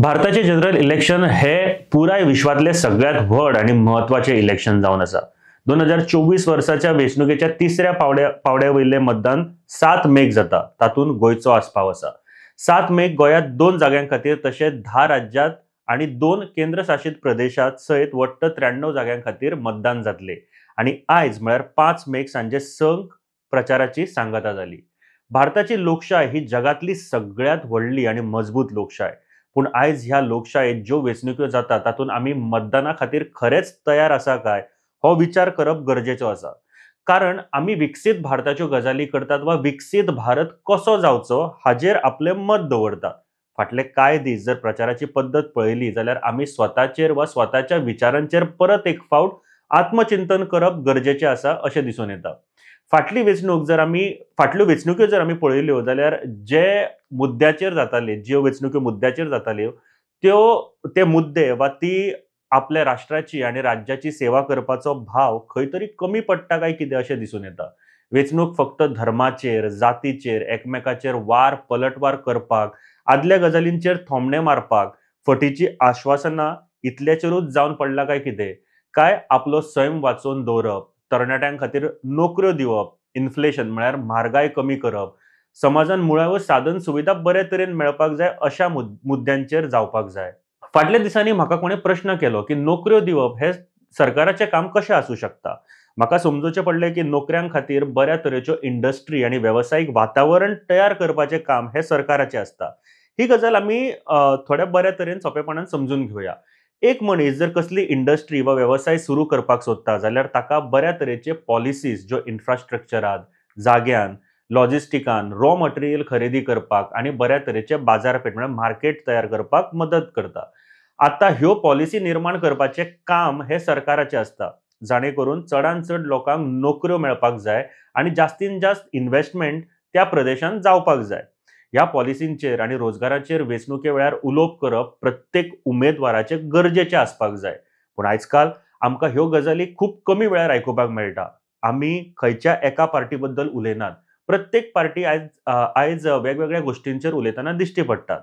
भारताचे general election हे पुराय विश्वातले सगळ्यात व्हड आणि महत्वाचे इलेक्शन जावन आसा. 2024 वर्साच्या वेंचणुकेच्या तिसऱ्या पावड्या वयले मतदान 7 मेक जाता, तातूंत गोंयचो आस्पाव आसा. 7 मेक गोंयांत 2 जाग्यां खातीर तशेंच 10 राज्यांत आनी 2 केंद्रशासीत प्रदेशांत सयत वट्ट 93 जाग्यां खातीर मतदान जातले. आनी आयज म्हळ्यार 5 मेक सांजे 6 प्रचाराची सांगता जाली. भारताची लोकशाय ही जगातली सगळ्यात व्हडली आनी मजबूत लोकशाय, पूण आयज ह्या लोकशायेत ज्यो वेंचणुक्यो जाता तातूंत आमी मतदाना खातीर खरेंच तयार आसा काय हो विचार करप गरजेचो आसा. कारण आमी विकसीत भारताच्यो गजाली करतात वा विकसीत भारत कसो जावचो हाजेर आपलें मत दवरतात. फाटले कांय दीस जर प्रचाराची पद्दत पळयली जाल्यार आमी स्वताचेर वा स्वताच्या विचारांचेर परत एक फावट आत्मचिंतन करप गरजेचें आसा अशें दिसून येता. फाटल्यो वेंचणुक्यो जर आमी पळयल्यो जाल्यार जे मुद्द्याचेर जाताले, ज्यो वेंचणुक्यो मुद्द्याचेर जाताल्यो त्यो ते मुद्दे वा ती आपल्या राष्ट्राची आनी राज्याची सेवा करपाचो भाव खंय तरी कमी पडटा काय कितें अशें दिसून येता. वेंचणूक फक्त धर्माचेर, जातीचेर, एकमेकाचेर वार पलटवार करपाक, आदल्या गजालींचेर थोमणे मारपाक, फटीची आश्वासनां इतल्याचेरूच जावन पडला काय कितें, काय आपलो सैम वाचोवन दवरप, तरणाट्यां खातीर नोकऱ्यो दिवप, इन्फ्लेशन म्हळ्यार म्हारगाय कमी करप, समाजान मुळाव्यो साधन सुविधा बरे तरेन मेळपाक जाय अशा मुद्द्यांचेर जावपाक जाय. फाटल्या दिसांनी म्हाका कोणें प्रश्न केलो की नोकऱ्यो दिवप हे सरकाराचें काम कशें आसूं शकता. म्हाका समजूचें पडलें की नोकऱ्यां खातीर बऱ्या तरेच्यो इंडस्ट्री आनी वेवसायीक वातावरण तयार करपाचें काम हें सरकाराचें आसता. ही गजाल आमी थोड्या बऱ्या तरेन सोंपेपणान समजून घेवया. एक मनीस जर कसली इंडस्ट्री वा वेवसाय सुरू करपाक सोदता जाल्यार ताका बऱ्या तरेचे पॉलिसीज ज्यो इन्फ्रास्ट्रक्चरान, जाग्यान, लॉजिस्टिकान, रॉ मटेरियल खरेदी करपाक आनी बऱ्या तरेचे बाजारपेठ म्हळ्यार मार्केट तयार करपाक मदत करता. आतां ह्यो पॉलिसी निर्माण करपाचें काम हें सरकाराचें आसता, जाणे करून चडान चड लोकांक नोकऱ्यो मेळपाक जाय आनी जास्तीन जास्त इन्व्हेस्टमेंट त्या प्रदेशांत जावपाक जाय. ह्या पॉलिसींचेर आनी रोजगाराचेर वेंचणुके वेळार उलोवप करप प्रत्येक उमेदवाराचें गरजेचें आसपाक जाय. पूण आयजकाल आमकां ह्यो गजाली खूब कमी वेळार आयकुपाक मेळटा. आमी खंयच्या एका पार्टी बद्दल उलयनात, प्रत्येक पार्टी आयज वेगवेगळ्या गोश्टींचेर उलयतना दिश्टी पडटात.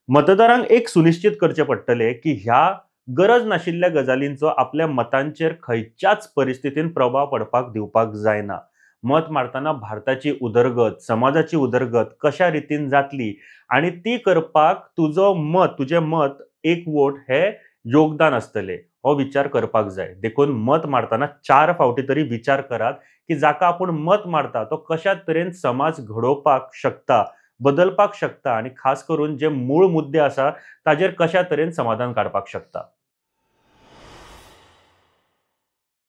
मतदारांक एक सुनिश्चित करचें पडटलें की ह्या गरज नाशिल्ल्या गजालींचो आपल्या मतांचेर खंयच्याच परिस्थितीन प्रभाव पडपाक दिवपाक जायना. मत मारतना भारताची उदरगत, समाजाची उदरगत कशा रितीन जातली आनी ती करपाक तुजें मत, एक वोट हे योगदान आसतलें हो विचार करपाक जाय. देखून मत मारतना 4 फावटी तरी विचार करात की जाका आपूण मत मारता तो कशा तरेन समाज घडोवपाक शकता, बदलपाक शकता आनी खास करून जे मूळ मुद्दे आसा ताजेर कशा तरेन समाधान काडपाक शकता.